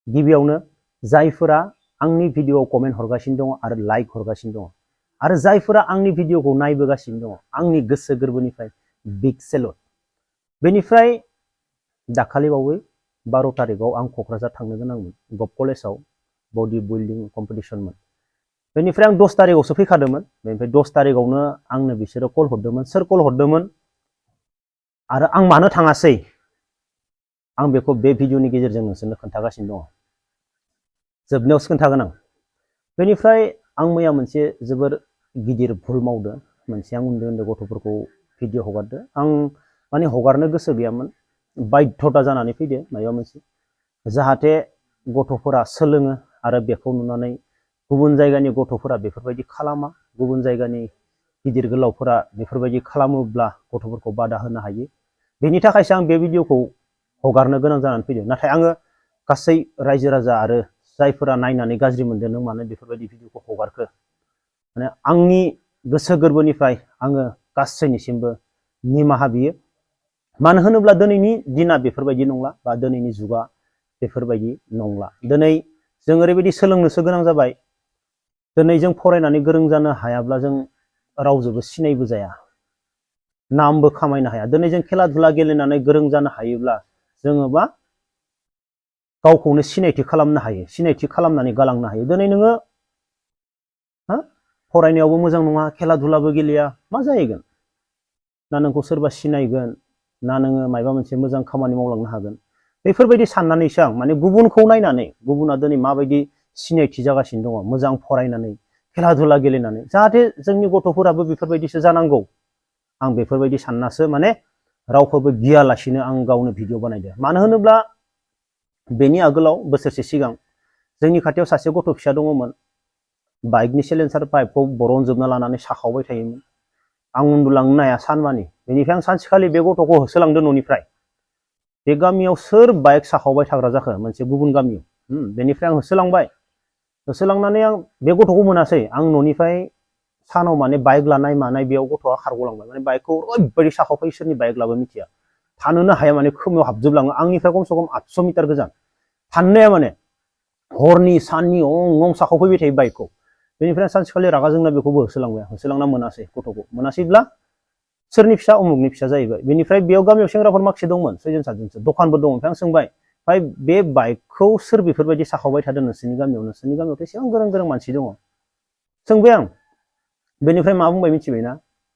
गिबियावनो जायफोरा आंनि भिडिअ कमेन्ट हरगासिनो दङ आरो लाइक हरगासिनो दङ आरो जायफोरा आंनि भिडिअखौ नायबोगासिनो दङ आंनि गोसो गोरबोनिफ्राय बिग सेलुट। बेनिफ्राय दाखालिबावै 12 तारिखआव आं क'क्राझार थांनो गोनांमोन गभ कलेजाव बडि बिल्डिं कम्पिटिशनमोन। बेनिफ्राय आं 10 तारिखआवसो फैखादोंमोन। बेनिफ्राय 10 तारिखआवनो आंनो बिसोरो कल हरदोंमोन। सोर कल हरदोंमोन आरो आं मानो थाङासै आं बेखौ बे भिडिअनि गेजेरजों नोंसोरनो खोन्थागासिनो दङ। जोबनायावसो खोन्थागोन आं। बेनिफ्राय आं मैया मोनसे जोबोर गिदिर भुल मावदों। मोनसे आं उन्दै उन्दै गथ'फोरखौ भिडिअ हगारदो। आं माने हगारनो गोसो गैयामोन, बाध्यता जानानै फैदो माबा मोनसे, जाहाथे गथ'फोरा सोलोङो आरो बेखौ नुनानै गुबुन जायगानि गथ'फोरा बेफोरबायदि खालामा, गुबुन जायगानि गिदिर गोलावफोरा बेफोरबायदि खालामोब्ला गथ'फोरखौ बादा होनो हायो। बेनि थाखायसो आं बे भिडिअखौ हगारनो गोनां जानानै फैदों। नाथाय आङो गासै रायजो राजा आरो जायफोरा नायनानै गाज्रि मोनदों नों मानो बेफोरबायदि भिडिअखौ हगारखो, माने आंनि गोसो गोरबोनिफ्राय आङो गासैनिसिमबो निमाहा बियो। मानो होनोब्ला दिनैनि दिना बेफोरबायदि नंला, बा दिनैनि जुगा बेफोरबायदि नंला। दिनै जों ओरैबायदि सोलोंनोसो गोनां जाबाय, दिनै जों फरायनानै गोरों जानो हायाब्ला जों रावजोंबो सिनायबो जाया, नामबो खामायनो हाया। दिनै जों खेला धुला गेलेनानै गोरों जानो हायोब्ला जोङो मा गावखौनो सिनायथि खालामनो हायो, सिनायथि खालामनानै गालांनो हायो। दिनै नोङो फरायनायावबो मोजां नङा, खेला धुलाबो गेलेया, मा जाहैगोन? ना नोंखौ सोरबा सिनायगोन, ना नोङो माबा मोनसे मोजां खामानि मावलांनो हागोन। बेफोरबायदि साननानैसो आं माने गुबुनखौ नायनानै, गुबुना दिनै माबायदि सिनायथि जागासिनो दङ मोजां फरायनानै खेला धुला गेलेनानै, जाहाथे जोंनि गथ'फोराबो बेफोरबायदिसो जानांगौ। आं बेफोरबायदि साननासो माने रावखौबो गियालासिनो आं गावनो भिडिअ बानायदो। मानो होनोब्ला बेनि आगोलाव बोसोरसे सिगां जोंनि खाथियाव सासे गथ' फिसा दङमोन, बाइकनि सिलेन्सार पाइपखौ बरनजोबना लानानै साखावबाय थायोमोन। आं उन्दुलांनो हाया सानमानि। बेनिफ्राय आं सानसेखालि बे गथ'खौ होसोलांदो न'निफ्राय। बे गामियाव सोर बाइक साखावबाय थाग्रा जाखो? मोनसे गुबुन गामियाव। बेनिफ्राय आं होसोलांबाय। होसोलांनानै आं बे गथ'खौ मोनासै। आं न'निफ्राय सानाव माने बाइक लानाय मानाय बेयाव गथ'आ खारग'लांबाय। माने बाइकखौ ओरैबायदि साखावफायो, सोरनि बाइक लाबो मिथिया, थानोनो हाया, माने खोमायाव हाबजोबलाङो। आंनिफ्राय खमसे खम 800 मिटार गोजान थाननो हाया, माने हरनि साननि अं साखावफैबाय थायो बाइकखौ। बेनिफ्राय सानसेखालि रागा जोंना बेखौबो होसोलांबाय। होसोलांना मोनासै, गथ'खौ मोनासैब्ला सोरनि फिसा? उमुगनि फिसा जाहैबाय। बेनिफ्राय बेयाव गामियाव सेंग्राफोर माखासे दंमोन, 6 जन 7 जनसो, दखानबो दं। ओमफ्राय आं सोंबाय, ओमफ्राय बे बाइकखौ सोर बेफोरबायदि साखावबाय थादों नोंसोरनि गामियाव? नोंसोरनि गामियावथ' एसेबां गोरों गोरों मानसि दङ। सोंबाय आं। बेनिफ्राय मा बुंबाय मिथिबायना?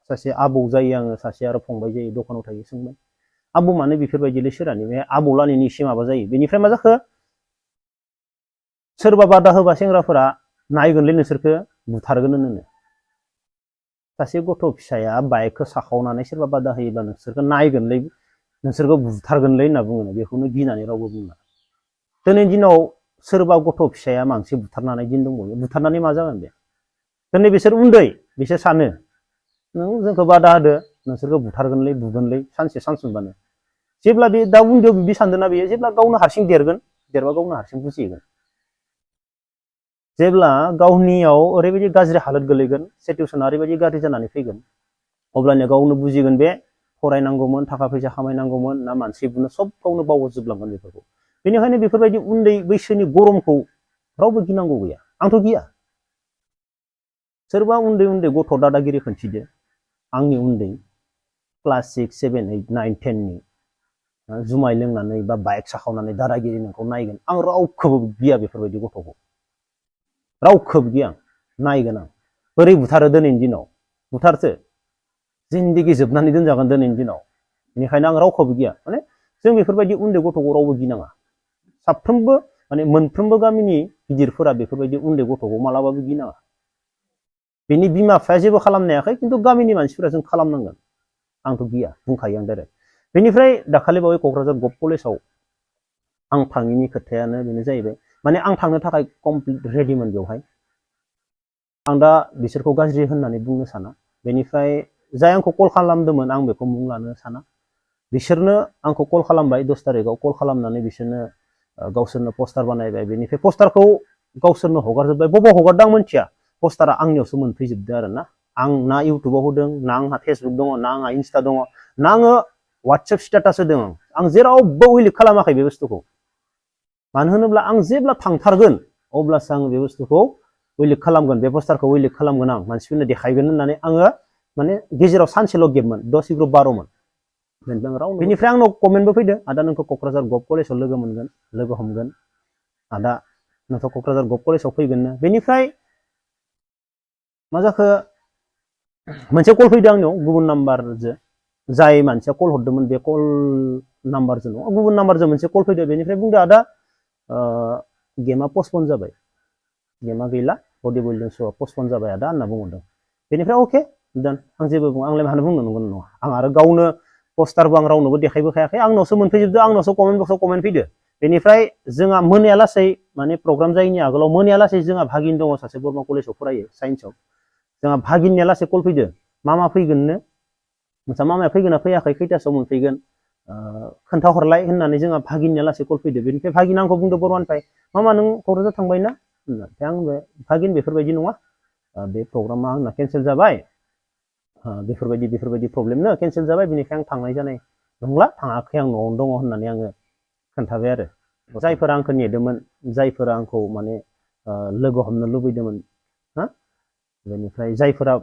सासे आबौ जायो आङो, सासे आरो फंबाय जायो, दखानाव थायो। सोंबाय, आबौ मानो बेफोरबायदिलै सोरानि? बे आबौ लानिनि एसे माबा जायो। बेनिफ्राय मा जाखो? सोरबा बादा होबा सेंग्राफोरा नायगोनलै नोंसोरखो बुथारगोन होनो। सासे गथ' फिसाया बाइकखौ साखावनानै सोरबा बादा होयोब्ला नोंसोरखौ नायगोनलै, नोंसोरखौ बुथारगोनलै होनना बुङो। बेखौनो गिनानै रावबो बुङा। दिनैनि दिनाव सोरबा गथ' फिसाया मानसि बुथारनानै दिन दंबावो। बुथारनानै मा जागोन बे? दिनै बिसोर उन्दै, बिसोर सानो नों जोंखौ बादा होदो, नोंसोरखौ बुथारगोनलै, बुगोनलै सानसे सानसुंबानो। जेब्ला बे दा उन्दैयाव बिदि सानदोंना बेयो, जेब्ला गावनो हारसिं देरगोन, देरबा गावनो हारसिं बुजिगोन। जेब्ला गावनियाव ओरैबायदि गाज्रि हालोद गोलैगोन, सिटुएसना ओरैबायदि गाज्रि जानानै फैगोन, अब्लानिया गावनो बुजिगोन बे फरायनांगौमोन, थाखा फैसा खामायनांगौमोन ना मानसि बुनो, सब गावनो बावजोबलांगोन बेफोरखौ। बेनिखायनो बेफोरबायदि उन्दै बैसोनि गरमखौ रावबो गिनांगौ गैया। आंथ' गिया। सोरबा उन्दै उन्दै गथ' दादागिरि खिन्थिदो, आंनि उन्दै क्लास 6, 7, 8, 9, 10 नि जुमाय लोंनानै बा बाइक साखावनानै दादागिरि नोंखौ नायगोन। आं रावखौबो गिया बेफोरबायदि गथ'खौ, रावखौबो गिया। नायगोन आं बोरै बुथारो दिनैनि दिनाव, बुथारसो जिन्दगि जोबनानै दोनजागोन दिनैनि दिनाव। बेनिखायनो आं रावखौबो गिया। माने जों बेफोरबायदि उन्दै गथ'खौ रावबो गिनाङा। साफ्रोमबो माने मोनफ्रोमबो गामिनि गिदिरफोरा बेफोरबायदि उन्दै गथ'खौ मालाबाबो गिनाङा। बेनि बिमा बिफाया जेबो खालामनो हायाखै, खिन्थु गामिनि मानसिफोरा जों खालामनांगोन। आंथ' गिया, बुंखायो आं डाइरेक्ट। बेनिफ्राय दाखालि बावै क'क्राझार गभ कलेजाव आं थाङिनि खोथायानो बेनो जाहैबाय, माने आं थांनो थाखाय कमप्लिट रेडिमोन बेवहाय। आं दा बिसोरखौ गाज्रि होननानै बुंनो साना। बेनिफ्राय जाय आंखौ कल खालामदोंमोन आं बेखौ मुं लानो साना। बिसोरनो आंखौ कल खालामबाय 10 तारिखआव, कल खालामनानै बिसोरनो गावसोरनो पस्टार बानायबाय। बेनिफ्राय पस्टारखौ गावसोरनो हगारजोब्बाय। बबाव हगारदों आं मिथिया, पस्टारा आंनियावसो मोनफैजोबदों आरो ना। आं ना इउटुबाव होदों, ना आंहा फेसबुक दङ, ना आंहा इन्स्टा दङ, ना आङो वाट्सएप स्टेटास होदों। आं जेरावबो उइलिक खालामाखै बे बुस्थुखौ। मानो होनोब्ला आं जेब्ला थांथारगोन अब्लासो आं बे बुस्थुखौ उइलिक खालामगोन, बे पस्टारखौ उइलिक खालामगोन आं मानसिफोरनो देखायगोन होननानै आङो माने गेजेराव सानसेल' गेपमोन 10-12 बेनिफ्राय आंनाव कमेन्टबो फैदों, आदा नोंखौ क'क्राझार गभ कलेजाव लोगो मोनगोन, लोगो हमगोन, आदा नोंखौ क'क्राझार गभ कलेजाव फैगोननो। बेनिफ्राय मा जाखो, मोनसे कल फैदों आंनियाव गुबुन नाम्बारजों, जाय मानसिया कल हरदोंमोन बे कल नाम्बारजों नङा, गुबुन नाम्बारजों मोनसे कल फैदों। बेनिफ्राय बुंदो आदा गेमा पस्टपन जाबाय, गेमा गैला, बडि बिल्डिं श'आ पस्टपन जाबाय आदा होनना बुंहरदों। बेनिफ्राय अके दान, आं जेबो बुङा, आंलाय मानो बुंनो नंगौ नङा, आं आरो गावनो पस्टारबो आं रावनोबो देखायबोखायाखै, आंनावसो मोनफैजोबदो, आंनावसो कमेन्ट बक्सआव कमेन्ट फैदो। बेनिफ्राय जोंहा मोनायालासै माने प्रग्राम जायैनि आगोलाव मोनायालासै जोंहा भागिन दङ सासे बरमा कलेजाव फरायो साइन्सआव, जोंहा भागिननिया लासै कल फैदो, मामा फैगोननो, नोंसा मामाया फैगोन ना फैयाखै, खैथासोआव मोनफैगोन खोन्थाहरलाय होननानै जोंहा भागिननिया लासै कल फैदो। बेनिफ्राय भागिना आंखौ बुंदो बरमानिफ्राय, मामा नों क'क्राझार थांबाय ना होनना। ओमफ्राय आं भागिन बेफोरबायदि नङा, बे प्रग्रामा आंना केन्सेल जाबाय, बेफोरबायदि प्रब्लेमनो केन्सेल जाबाय, बेनिखाय आं थांनाय जानाय नंला, थाङाखै, आं न'आवनो दङ होननानै आङो खोन्थाबाय आरो। जायफोरा आंखौ नेदोंमोन, जायफोरा आंखौ माने लोगो हमनो लुबैदोंमोन हा, बेनिफ्राय जायफोरा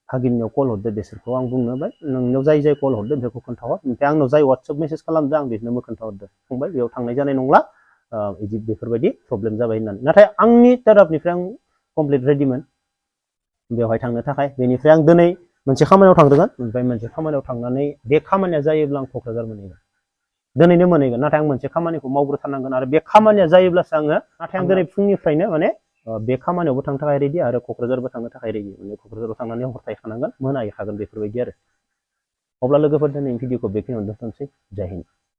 भागिननियाव कल हरदो बिसोरखौ आं बुंनोबाय, नोंनियाव जाय कल हरदो बेखौ खोन्थाहर। ओमफ्राय आंनाव जाय वाट्सएप मेसेज खालामदो आं बिसोरनोबो खोन्थाहरदो, फंबाय बेयाव थांनाय जानाय नंला, बिदि बेफोरबायदि प्रब्लेम जाबाय होननानै। नाथाय आंनि तरफनिफ्राय आं कमप्लिट रेडिमोन बेवहाय थांनो थाखाय। बेनिफ्राय आं दिनै मोनसे खामानियाव थांदोंमोन, ओमफ्राय मोनसे खामानियाव थांनानै बे खामानिया जायोब्ला आं क'क्राझार मोनहैगोन, दिनैनो मोनहैगोन। नाथाय आं मोनसे खामानिखौ मावग्रोथारनांगोन आरो बे खामानिया जायोब्लासो आङो, नाथाय आं दिनै फुंनिफ्रायनो माने बे खामानियावबो थांनो थाखाय रेडि आरो क'क्राझारबो थांनो थाखाय रेडि, माने क'क्राझाराव थांनानै हर थाहैखानांगोन, मोनाहैखागोन बेफोरबायदि आरो। अब्ला लोगोफोर दिनैनि भिडिअखौ बेखिनियावनो दोनथ'नोसै, जय हिन्द।